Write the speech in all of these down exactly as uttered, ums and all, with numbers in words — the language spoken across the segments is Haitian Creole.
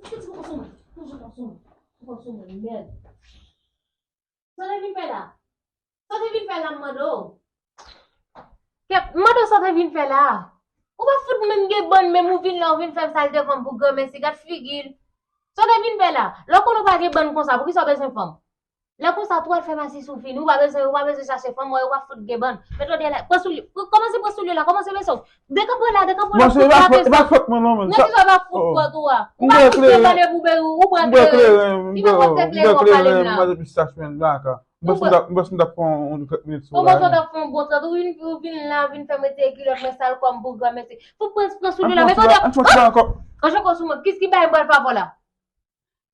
Piti poko sou mwen. Toujou poko sou mwen. Poko sou mwen, mèd. Sa w te vin fè la? Sa w te vin fè la, m mande w? Kèt, m mande w sa w te vin fè la? Ou pa fout menm gen bann, menm ou vin la, ou vin fè m sal devan m pou granmèsi, gad figi l. Sa w te vin fè la? Lè w konnen w pa gen bann konsa, poukisa w bezwen fanm? Lè konsa, tou al fè masis ou fini, ou pa bezwen, ou pa bezwen chache fanm, ou pa fout gen bann. Mete w deyò la, pran soulye, kòmanse pran soulye la, kòmanse bese w. Dekanpe la, dekanpe la, fout la bese w. Nan ki sa w pa fout pòt ou a? Ou pa fout gen bann epi w bese w, ou pran kleren. Ki pa pòt te kleren w ap pale m la? Ou panse w t ap fè yon bon trant, ou vin, ou vin la, vin fè m retire kilòt mwen sal kò m pou granmèsi. Fout pran, pran soulye la, mete w deyò. Kòmanse kò sou mwen, kis ki bay m pral fè avè w la?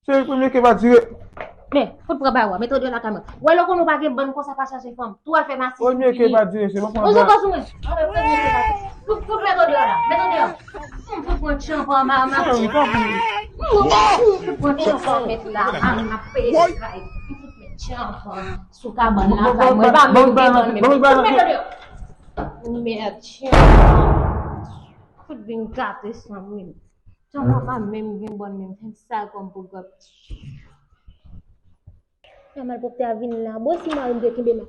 Se premye ke pa dire. Men, fout pran bagay w a, mete w deyò lakay mwen. Ou wè lè w konnen w pa gen bann konsa pa chache fanm. Tou al fè masis ou fini. Premye ke pa dire, se pa pran bagay. Ou sou kò sou mwen. Premye ke pa dire. Fout, fout mete w deyò la, mete w deyò. Fout pran tchanpan mama. Fout pran tchanpan mèt la. A, m ap peye kay. Fout mèt tchanpan sou kabann lakay mwen. Pa menm gen bann menm. Fout mete w deyò. Mèt tchanpan. Fout vin gate san mil. Jan papa menm gen bann menm, fè m sal kò m pou gòt. Sa malpwòpte a vin la. Bon, si mari m te kenbe m.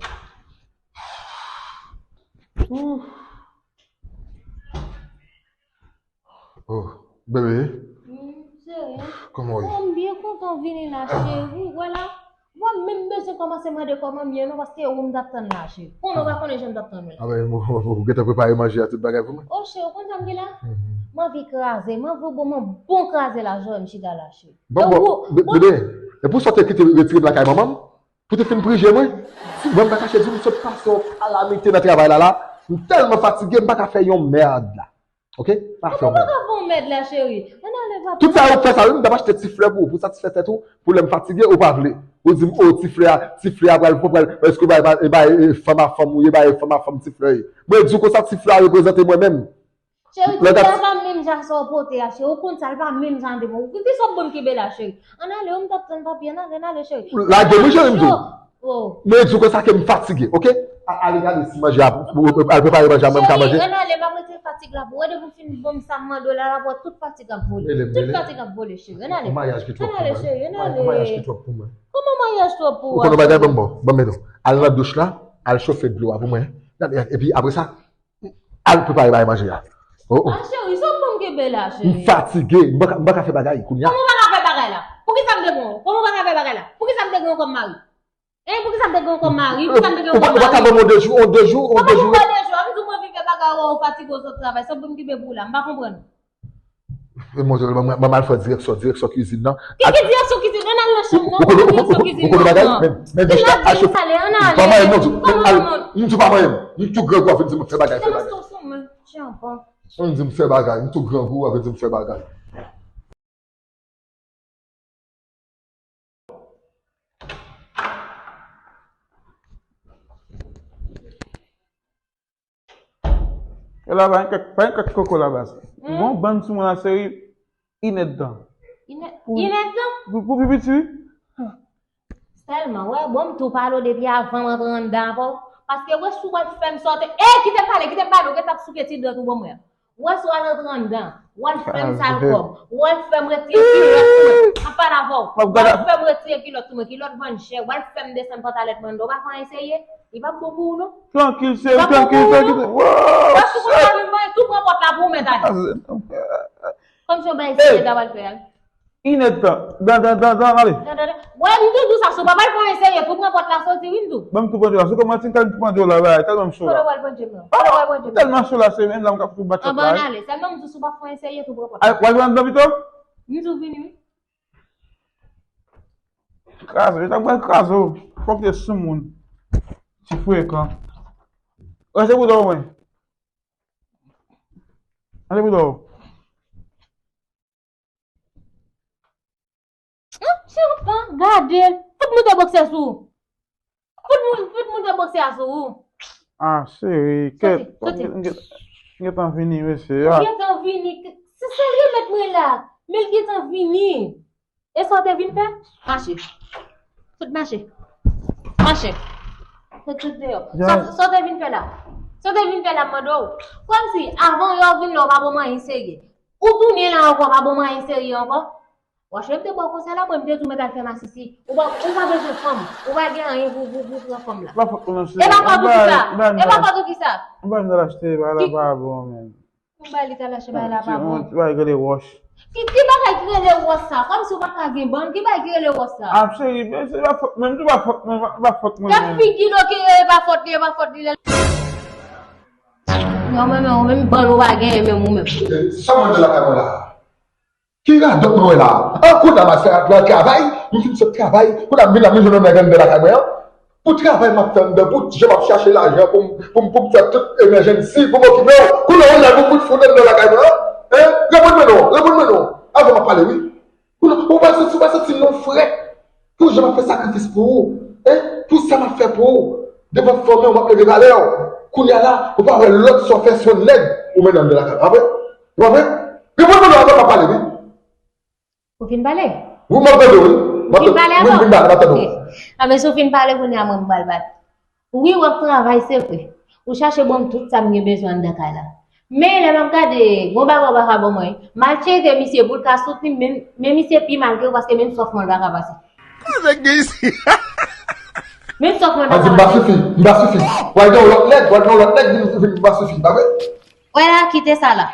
Oh, bebe. Wi, cheri. Kòman w ye? Oh, m byen kontan w vini la, cheri. Wè la. Mwen menm bezwen kòmanse mande kòman m ye non, paske ou m t ap tann la, cheri. Konnen w pa konnen jan m t ap tann ou la. A ben, ou gentan prepare manje a, tout bagay pou mwen? O cheri, ou konn sa m gen la? M anvi kraze, m anvi w ban mwen bon kraze la, jan m chita la, cheri. Bon, bon, bebe, e pou sa w te kite retire m lakay manman m? Pou te fin prije mwen? Mwen m pa kache di w, m sot pase yon kalamite nan travay la la. M tèlman fatige, m pa ka fè yon mèd la. Ok? Pa fè yon mèd. Ou pa ka fè yon mèd la, cheri. Ann ale, papi. Tout sa ou fè sa, wi, m t ap achte ti flè pou ou, pou satisfè tèt ou, pou lè m fatige, ou pa vle. Ou di m, o, ti flè a, ti flè a pral, pral, èske bay, bay, bay, e, fanm a fanm ou ye, bay, e, fanm a fanm ti flè ye. Mwen di w konsa, ti flè a reprezante mwen menm. Cheri, ti flè a pa menm jan sa w pote a, cheri. Ou konn sa, l pa menm jan de mwen. Ou konn ki sa w ban m kenbe la, cheri. Ann ale, ou m t ap tann, papi, ann ale, ann ale, cheri. Lage m, wi, cheri, m di w. Oh. Men di w konsa ke m fatige, ok? A, ale gade si manje a, al prepare manje a, mwen m ka manje. Cheri, ann ale, m ap retire fatig la pou ou. Depi w fin ban m sa m mande w la, la pou tout fatig ap vole. Tout fatig ap vole, cheri. Ann ale. Yon maryaj ki twòp pou mwen. Ann ale, cheri, ann ale. Yon maryaj ki twòp pou mwen. Kòman maryaj twòp pou ou? Ou konn yon bagay, ban m bon, ban m mennen w. Al nan douch la, al chofe dlo a pou mwen. Epi apre sa, al prepare bay manje a. Oh, oh. Ah, cheri, sa w ban m kenbe la, cheri? M fatige, m pa ka, m pa ka fè bagay kounye a. Kòman w pa ka fè bagay la? Poukisa m te gen w? Kòman w pa ka fè bagay la? Poukisa m te gen w kòm mari? Hein, poukisa m te gen w kòm mari? Poukisa m te gen w kòm mari? Ou pa, ou pa ka ban m yon de jou, yon de jou, yon de jou? Kòman pou mwen de jou? Ann di w mwen vin fè bagay, ou fatige, ou sot travay. Sa w ban m kenbe pou ou la? M pa konprann. E montre l, ban m, ban m al fè direksyon, direksyon kizin nan. Ki, ki direksyon kizin? Ann al nan chanm nan. Ou konn, ou konn, ou konn bagay? Men, men, men, al chofe. Pa manyen m non, di w. M di w pa manyen m. M tou grangou, w ap vin di m fè bagay, fè bagay. Ou vin di m fè bagay, m tou grangou, w ap vin di m fè bagay. E la, pa gen kèk, pa gen kèk koko la baz. Gon bann sou mwen la, cheri, inèdtan. Inèdtan? Pou pi piti, wi. Sèlman, wè, bon, m tou pale w depi avan m antre anndan avè w. Paske wè, si w al fè m sòti, e, kite m pale, kite m pale, ou gentan ap souke ti dwèt ou ban mwen an. Wè, si w al antre anndan, w al fè m sal kò m, w al fè m retire kilòt sou mwen. M ap pale avè w. W al fè m retire kilòt sou mwen, kilòt vann chè, w al fè m desann pantalèt mwen anndan, w pa fè anyen serye. Li p ap bon pou ou, non. Trankil, cheri, trankil, trankil. Wè, si w konn sa vin mwen, tou pran pòt la pou ou, mèt ale. Kòmsi yon bagay serye ta pral fè a. Inèdtan. Dan, dan, dan, dan, ale. Dan, dan, dan. Wè, m tou di w sa, si w pa pral pran yon serye, tou pran pòt la soti, wi, m di w. Ban m tou pran dlo la. Si w kòmanse, m tèlman pran dlo la, bagay, tèlman cho la. Kote w pral pran dlo? Kote w pral pran dlo? Tèlman cho la, se menm la m ka fout bat chòt la. Anba, ann ale. Sèlman m di w, si w pa pran yon serye, tou pran pòt la. Al, w al pran anndan pito? M di w vini, wi. Kraze, yo t ap pral kraze w. Fòk te soumoun. Ti frekan. Rete pou dò mwen. Rete pou dò. Hum, tchanpan, gade l. Fout moute bòksè sou ou. Fout mou-, fout moute bòksè a sou ou. Ah, cheri, kèt. Soti, soti. M gentan vini, mesye. Ou gentan vini. Se serye, mèt Mwen la, men l gentan vini. E sa w te vin fè? Mache. Fout mache. Mache. Fout tout deyò. Sa, sa w te vin fè la? Sa w te vin fè la, m mande w? Kòmsi, avan yè w vin la, w pa ban m anyen serye. Ou tounen la ankò, w pa ban m anyen serye ankò? Wòch, lè m te ba w konsèy la, mwen, m te di w mèt al fè masisi. Ou pa, ou pa bezwen fanm. Ou pa gen anyen pou, pou, pou pran fanm la. E pa fòt ou, non, cheri. E pa fòt ou ki sa? E pa fòt ou ki sa? M pa vin achte bagay la pa bon, men. Ou ba li ta lache bay la pa bon. Ti bagay rele wòch. Ki, ki bagay ki rele wòch sa? Kòmsi w pa ka gen bann, ki bagay ki rele wòch sa? Ah, cheri, men se pa fòt mwen, se pa fòt mwen, pa fòt mwen. Gad figi l, ok, e pa fòt li, e pa fòt li. Non, men, men, ou menm bann ou pa genyen, menm ou menm. Sa mwen de lakay mwen la. Ki radòt mwen wè la? An kou nan masè ap nan travay, m fin sot travay, kou nan min la, m jwenn yon nèg anndan lakay mwen an. Pou travay m ap fè anndan, pou jan m ap chache lajan pou m, pou m, pou m fè tout emergency, pou m okipe w. Kou nan yon nèg ou fout fout anndan lakay mwen an. Hein? Reponn mwen non, reponn mwen non. Avan m ap pale, wi. Kou nan, ou pa santi, ou pa santi non frèt? Pou jan m ap fè sakrifis pou ou, hein? Pou sa m ap fè pou ou. Devan fanmi w, m ap leve valè w. Kounye a la, ou pa wè lòt sa w fè se yon nèg ou mennen anndan lakay. Pa vre? E pa vre? Reponn mwen non avan m ap pale, wi. Ou fin pale? Wi, m ap tande w, wi. M ap tande w. Ou fin pale avan? Wi, m fin pale, m ap tande w. Ok. Anben, si w fin pale, kounye a mwen, m pral bat. Wi, w ap travay, se vre. Ou chache ban m tout sa m gen bezwen anndan kay la. Men, lè m ap gade, gon bagay ou pa ka ban mwen. M al tcheke misye pou l ka soutni m, men, men misye pi mal ke w, paske menm sòf mwen l pa ka pase. Ki nèg gen isi? Menm sòf mwen l pa ka pase. A di m pa sifi, m pa sifi. W al gen yon lòt nèg, w al gen yon lòt nèg, vin, vin, m pa sifi, pa vre? Wè la, kite sa la.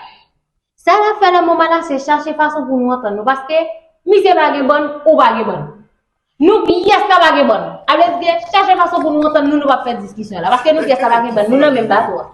Sa n ap fè nan moman la, se chache fason pou nou antann nou, paske misye pa gen bann, ou pa gen bann. Nou pyès la pa gen bann. A vle di, chache fason pou nou antann nou, nou p ap fè diskisyon la, paske nou pyès la pa gen bann, nou nan menm bato a.